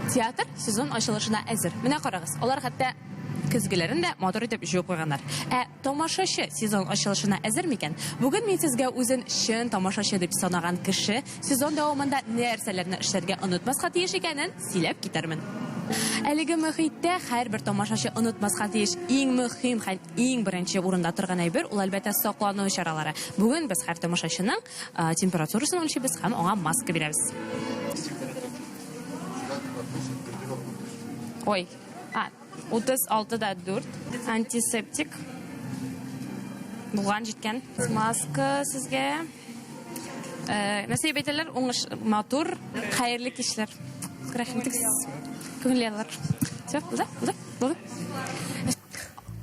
Театр сезон ачылышына әзер. Менә карагыз, алар хәтта көзгеләрен дә матур итеп җуып куйганнар. Ә тамашачы сезон ачылышына әзер микән? Бүген мин сезгә үзен чын тамашачы дип санаган кеше сезон дәвамында нәрсәләрне эшләргә онытмаска тиеш икәнен сөйләп китәрмен. Әлеге мөхиттә һәрбер тамашачы онытмаска тиеш иң мөһим һәм иң беренче урында торган әйбер ул, әлбәттә, саклану чаралары. Бүген без һәр тамашачының температурасын үлчибез һәм аңа маска бирәбез. Ой, а, 36 да 4. Антисептик. Булган җиткән. Маска сезгә. Э, нәрсә дип әйтәләр? Уңыш, матур, хәерле кичләр. Рәхим итегез. Күңелле яллар. Все, булды, булды, булды.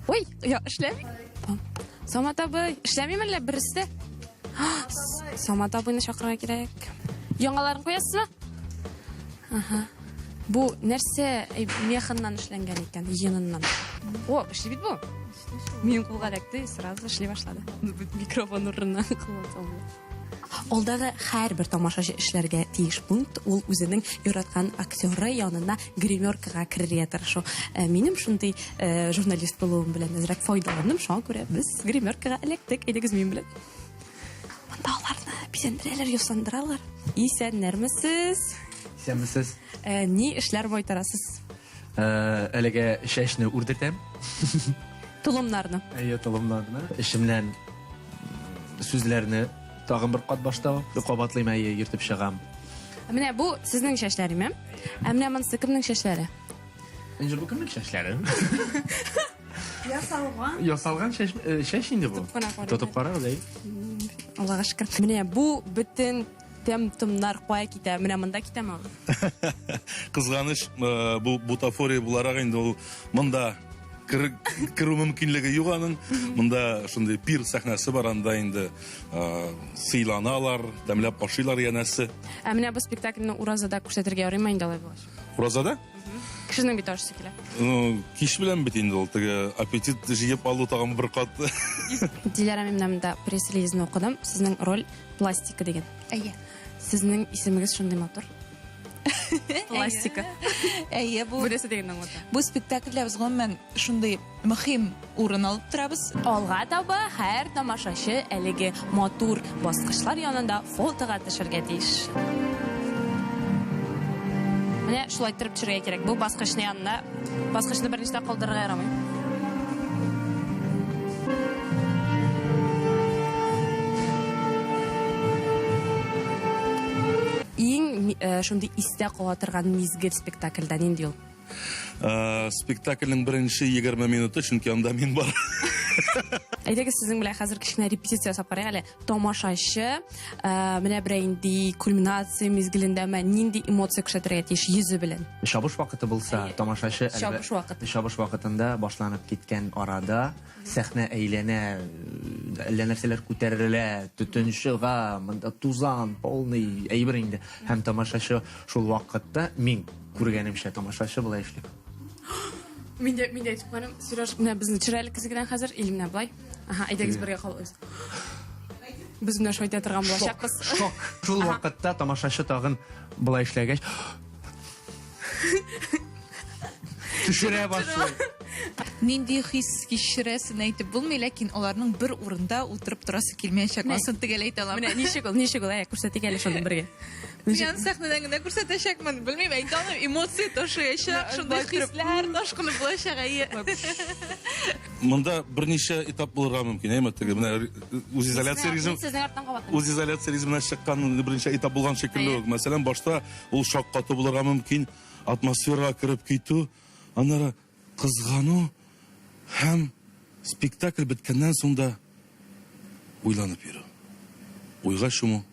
Ой, я, эшләми. Самат абый, эшләмиме әллә берсе? Самат абыйны чакырырга кирәк. Яңаларын куясызмы? Ага. Бу нәрсә мехыннан эшләнгән икән, йоныннан. О, эшли бит бу. Минем кулга эләкте, сразу эшли башлады. Микрофон урынына кулга. Алдагы һәрбер тамашачы эшләргә тиеш пункт ул үзенең яраткан актеры янына гримеркага керергә тырышу. Э, минем шундый э, журналист булуым белән әзрәк файдаландым, шуңа күрә без гримеркага эләктек. Әйдәгез минем белән. Монда аларны бизәндерәләр, ясандыралар. Исәннәрмесез? Исәнмесез. Э, ни эшләр майтарасыз? Әлегә чәчне үрдертәм. Толымнарны. Әйе, толымнарны. Эшемнән сүзләрне тагын бер кат башта кабатлыйм, әйе, йөртеп чыгам. Менә бу сезнең чәчләреме? Ә менә монысы кемнең чәчләре? Энҗе, бу кемнең чәчләре? Ясалган. Ясалган чәч, э, чәч инде бу. Тотып кына карыйм. Тотып карагыз, әй. Аллага шөкер. Менә бу бөтен тәм-томнар кая китә? Менә монда китәме ул? Кызганыч, э, бу бутафория буларак инде ул монда кер, керү мөмкинлеге юк аның. Монда шундый пир сәхнәсе бар, анда инде э, сыйланалар, тәмләп ашыйлар янәсе. Ә менә бу спектакльне уразада күрсәтергә ярыймы инде алай булгач? Уразада? Кешенең бит ашысы килә. Ну, кич белән бит инде ул теге аппетит җыеп алу тагын бер кат. Диләрә, мин менә монда пресс-релизны укыдым. Сезнең роль пластика дигән. Әйе. Сезнең исемегез шундый матур. Пластика. Әйе, бу Бу нәрсә дигәнне аңлата? Бу спектакльдә без гомумән шундый мөһим урын алып торабыз. Алга таба һәр тамашачы әлеге матур баскычлар янында фотога төшергә тиеш. Менә шулай иттереп төшергә кирәк. Бу баскычны янына, баскычны берничә дә калдырырга ярамый. Иң э, шундый истә кала торган мизгел спектакльдә нинди ул? Э, спектакльнең беренче 20 минуты, чөнки анда мин бар. Әйдәгез сезнең белән хәзер кечкенә репетиция ясап карыйк әле. Тамашачы э, менә берәй нинди кульминация мизгелендә менә нинди эмоция күрсәтергә тиеш йөзе белән. Чабыш вакыты булса, тамашачы Чабыш вакыты. Чабыш вакытында башланып киткән арада сәхнә әйләнә, әллә нәрсәләр күтәрелә, төтен чыга, монда тузан, полный әйбер инде. Һәм тамашачы шул вакытта мин Күргәнемчә, тамашачы болай эшли. Мин дә, мин дә әйтеп куярым. Сереж, менә безне төшер әле кесегедән хәзер, или менә болай. Аһа, әйдәгез бергә калабыз. Без менә шулай итә торган булачакбыз. Шок. Шул вакытта тамашачы тагын болай эшләгәч, төшерә башлый. Нинди хис кичерәсен әйтеп булмый, ләкин аларның бер урында утырып торасы килмәячәк. Анысын төгәл әйтә алам. Менә ничек ул, ничек ул, әйә, күрсәтик әле шуны бергә. Мин аны сәхнәдән генә күрсәтәчәкмен. Белмим, әйтә алмыйм. Эмоция ташыячак, шундый хисләр ташкыны булачак, әйе. Монда берничә этап булырга мөмкин, әйме теге менә үзизоляция режим. Сезнең арттан кабатлыйм. Үзизоляция режимына чыккан берничә этап булган шикелле үк. Мәсәлән, башта ул шаккату булырга мөмкин, атмосферага кереп китү, аннары кызгану һәм спектакль беткәннән соң да уйланып йөрү. Уйга чуму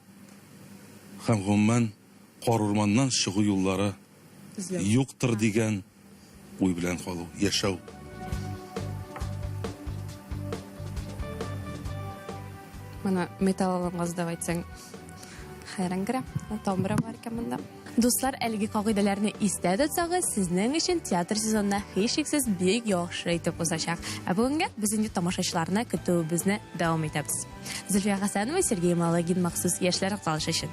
һәм гомумән карурманнан чыгу юллары юктыр дигән уй белән калу, яшәү. Моны металлоломга сдавать итсәң, хәйран керә. Тагын берәү бар икән монда. Дуслар, әлеге кагыйдәләрне истә тотсагыз, сезнең өчен театр сезонына һичшиксез бик яхшы итеп узачак. Ә бүгенгә без инде тамашачыларны көтүебезне дәвам итәбез. Зөлфия Хәсәнова, Сергей Малыгин махсус яшьләр тукталышы өчен.